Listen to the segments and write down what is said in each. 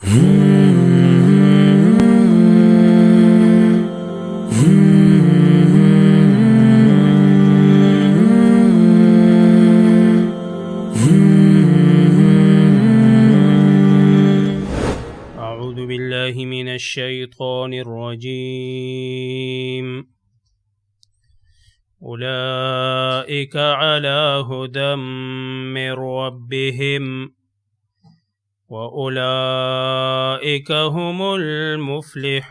أعوذ بالله من الشيطان الرجيم. أولئك على هدى من ربهم وأولئك هم المفلحون.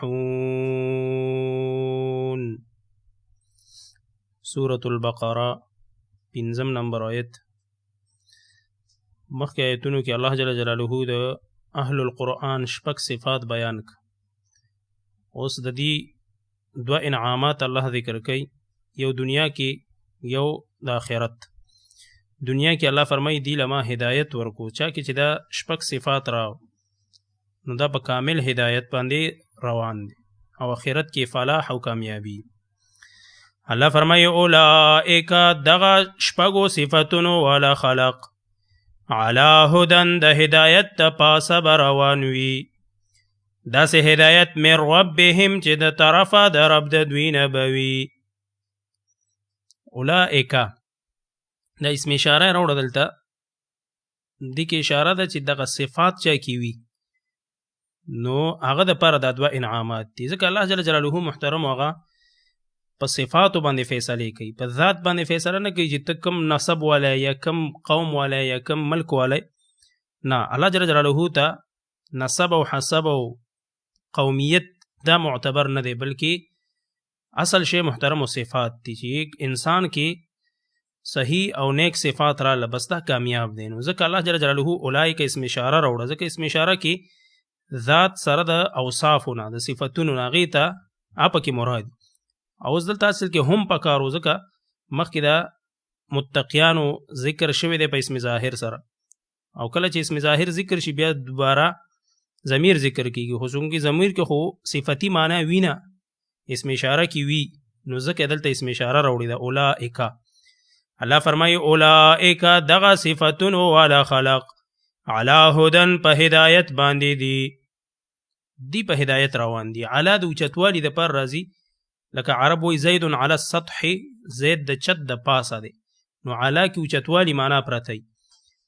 سورة البقرة پنځم نمبر آیت. مخکې آیتونو کې الله جل جلاله د اهل القرآن شپږ صفات بیان کړ. اوس د دې دوه انعامات الله ذکر کوي، یو دنیا کې یو د آخرت. دنیا کې الله فرمایي دی لما هدایت ورکو، چا کې چې دا شپږ صفات راو نو دا په کامل هدایت باندې روان دي، او آخرت کې فلاح او کامیابی. الله فرمایي اولئک دغه شپږو صفتونو والا خلق علی هدن د هدایت ته پاسه به روان وي، داسې هدایت من ربهم چې د طرفه د رب د دوی نه به وي. اولئک دا اسم اشاره راوړه دلته، دې کې اشاره ده چې دغه صفات چا کې وي نو هغه دپاره دا دوه انعامات دي. ځکه الله جل جلاله محترم هغه په صفاتو باندې فیصلې کوي، په ذات باندې فیصله نه کوي چې ته کوم نسب والی یا کوم قوم والی یا کوم ملک والی. نه، الله جل جلاله ته نسب او حسب او قومیت دا معتبر نه دی، بلکې اصل شی محترم او صفات دي چې انسان کې صحیح او نیک صفات راله بس دا کامیاب دی. نو ځکه الله جل جلاله اولئک اسم اشاره راوړه، ځکه اسم اشاره کې ذات سره د اوصافو نه د صفتونو نه هغې ته هغه پکې مراد. او اوس دلته اصل کې هم پکار و، ځکه مخکې د متقیانو ذکر شوی دی په اسم ظاهر سره، او کله چې اسم ظاهر ذکر شي بیا دوباره ضمیر ذکر کیږي، خو څونکې ضمیر کې خو صفتی معنی وي نه، اسم اشاره کې وي، نو ځکه دلته اسم اشاره راوړې ده اولئک. الله فرمایي اولئک دغه صفتونو والا خلق علی هدن په هدایت باندې دي، دی په هدایت روان دي. علی د اوچتوالي دپاره راځي، لکه عرب وایي زید علی السطح، زید د چت د پاسه دی، نو علی کې اوچتوالي معنا پرته وي.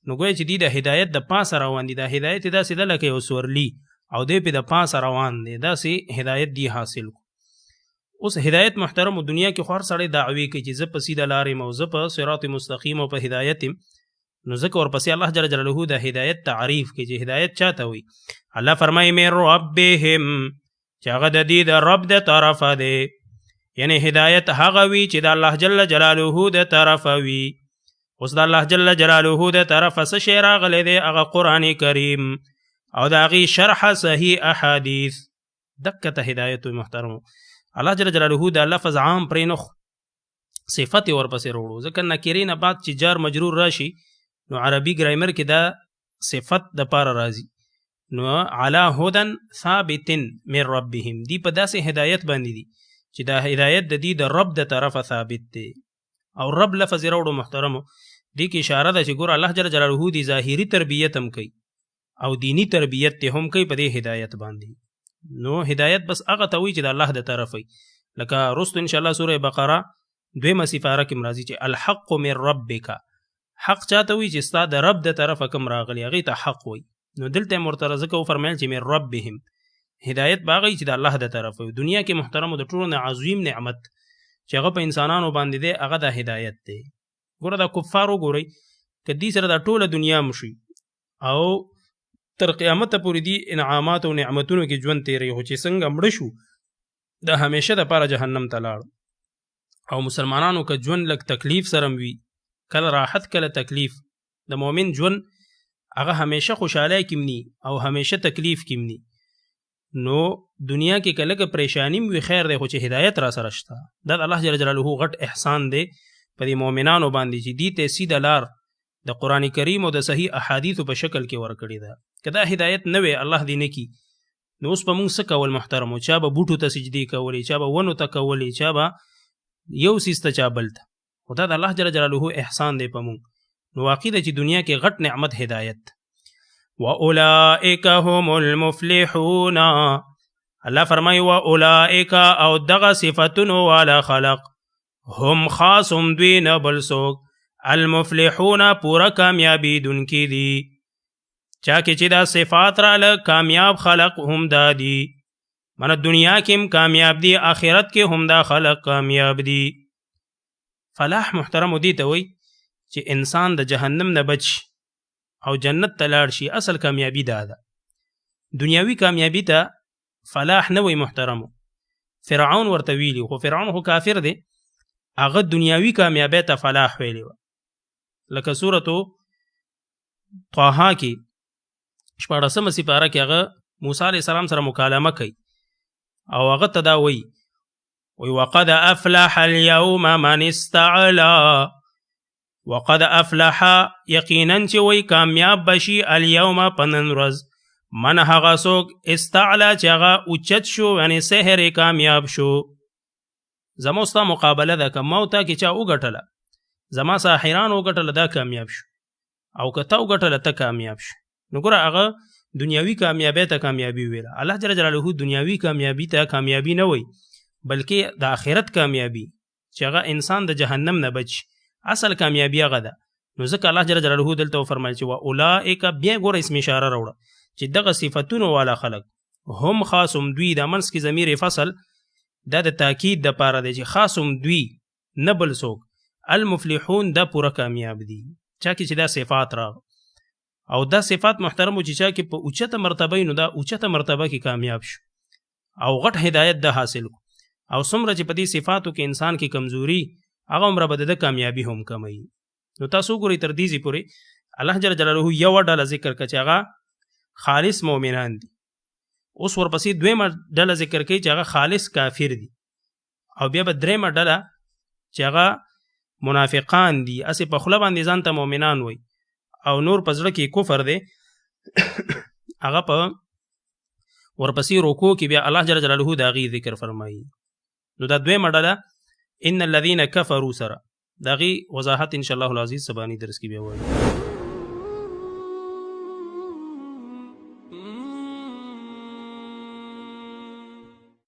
نو ګویا چې دی د هدایت د پاسه روان دي، دا هدایت داسې ده لکه یو سورلی او دی پې د پاسه روان دی، داسې هدایت دی حاصل کو. اوس هدایت محترم دنیا کې خو هر سړی دعوې کوي چې زه په سیده لار یم او زه په صراط مستقیم او په هدایت یم، نو ځکه ورپسې الله جل جلاله د هدایت تعریف کوي چې هدایت چاته وایي. الله فرمایي من ربهم، چې هغه د دې د رب د طرفه دی، یعنی هدایت هغه وي چې د الله جل جلاله د طرفه وي. اوس د الله جل جلاله د طرفه څه شی راغلی دی؟ هغه قرآن کریم او د هغې شرح صحیح احادیث. دقه ته هدایت وي محترمو. الله جل جلاله دا لفظ عام پرې نه خو صفت یې ورپسې راوړو، ځکه نکرې نه بعد چې جار مجرور راشي نو عربي ګرامر کې دا صفت دپاره راځي. نو علی هدن ثابت من ربهم، دی په داسې هدایت باندې دي چې دا هدایت د دې د رب د طرفه ثابت دی. او رب لفظ یې راوړو محترمو، دې کې اشاره ده چې ګوره الله جل جلاله دې ظاهري تربیت هم کوي او دیني تربیت دې هم کوي په دې هدایت باندې. نو هدایت بس هغه ته وایي چې د الله د طرفه وي، لکه وروسته انشاءالله سوره بقره دویمه سپاره کې هم راځي چې الحق من ربک، حق چاته وایي چې ستا د رب د طرفه کوم راغلی هغې ته حق وایي. نو دلته یې ورته ځکه وفرمیل چې من ربهم، هدایت به هغه وي چې د الله د طرفه وي. دنیا کې محترمو د ټولو نه عظیم نعمت چې هغه په انسانانو باندې دی هغه د هدایت دی. ګوره دا کفار وګورئ که دې سره دا ټوله دنیا هم شي او تر قیامته پورې دي انعامات او نعمتونو کې ژوند تېروي، خو چې څنګه مړه شو د همیشه دپاره جهنم ته لاړو. او مسلمانانو که ژوند لږ تکلیف سره هم وي، کله راحت کله تکلیف، د مؤمن ژوند هغه همیشه خوشحالۍ کې هم ني او همیشه تکلیف کې هم ني. نو دنیا کې که لږه پریشاني هم وي خیر دی، خو چې هدایت را سره شته. دا د الله جل جلاله غټ احسان دی په دې مؤمنانو باندې چې دې ته سیده لار د قرآن کریم او د صحیح احادیثو په شکل کې ورکړې ده. که دا هدایت نه وی الله دې نه کړي، نو اوس به موږ څه کول محترمو؟ چا به بوټو ته سجدې کولې، چا به ونو ته کولې، چا به یو څیز ته، چا بل ته. خو دا د الله جل جلاله احسان دی په موږ. نو واقع ده چې دنیا کې غټ نعمت هدایت. واولئک هم المفلحون. الله فرمای و اولئک او دغه صفاتونو والا خلق هم خاصم دوی نه بل څوک المفلحون پورا کامیابی دونکي دي. چا کې چې دا صفات راله کامیاب خلق هم دا دي، منه دنیا کې هم کامیاب دي، آخرت کې هم دا خلق کامیاب دي. فلاح محترم دي ته وایي چې انسان د جهنم نه بچ او جنت ته لاړ شي، اصل کامیابی دا ده. دنیاوي کامیابی ته فلاح نه وایي محترمو. فرعون ورته ویلي، خو فرعون خو کافر دی، هغه دنیاوي کامیابی ته فلاح ویلي وه. لکه سورة طه کې 16مه سپاره کې هغه موسی علیه السلام سره مکالمه کوي او هغه ته دا وایي، وی وقد افلح اليوم من استعلا. وقد افلح یقینا چې وی کامیاب بشي اليوم په نن ورځ من هغه څوک استعلا چې هغه اوچت شو، یعنی سحر یې کامیاب شو. زما ستا مقابله ده، که ما او تا کې چا وګټله، زما ساحران وګټله، دا کامیاب شو، او که تا وګټله ته کامیاب شو. نو ګوره هغه دنیاوي کامیابی ته کامیابي ویله. الله جل جلاله دنیاوي کامیابی ته کامیابی نه وایي، بلکې د آخرت کامیابی چې هغه انسان د جهنم نه بچ، اصل کامیابی هغه ده. نو ځکه الله جل جلاله دلته وفرمایل چې واولئک، بیا ګوره اسم اشاره راوړه چې دغه صفتونو والا خلق هم خاصم دوی، د منځ کې ضمیر فصل دا د تاکید د پاره دی چې خاصم دوی نه بل څوک، المفلحون دا پوره کامیاب دي، چا کې چې دا صفات راغ. او دا صفات محترمو چې چا کې په اوچته مرتبه نو دا اوچته مرتبه کې کامیاب شو او غټ هدایت دا حاصل کو. او څومره چې په دې صفاتو کې انسان کې کمزوري، هغه عمره به د کامیابي هم کموي. نو تاسو وګورئ تر دې ځای پورې الله جل جلاله یوه ډله ذکر کړه چې هغه خالص مؤمنان دي. اوس ورپسې دویمه ډله ذکر کوي چې هغه خالص کافر دي، او بیا به درېیمه ډله چې هغه منافقان دي، هسې په خوله باندې ځان ته مؤمنان وایي او نور په زړه کې کفر دی. هغه په ورپسې رکوع کې بیا الله جل جلاله د هغې ذکر فرمایي. نو دا دویمه ډله ان الذین کفروا سره د هغې وضاحت ان شاء الله العزیز سباني درس کې بیا وایو.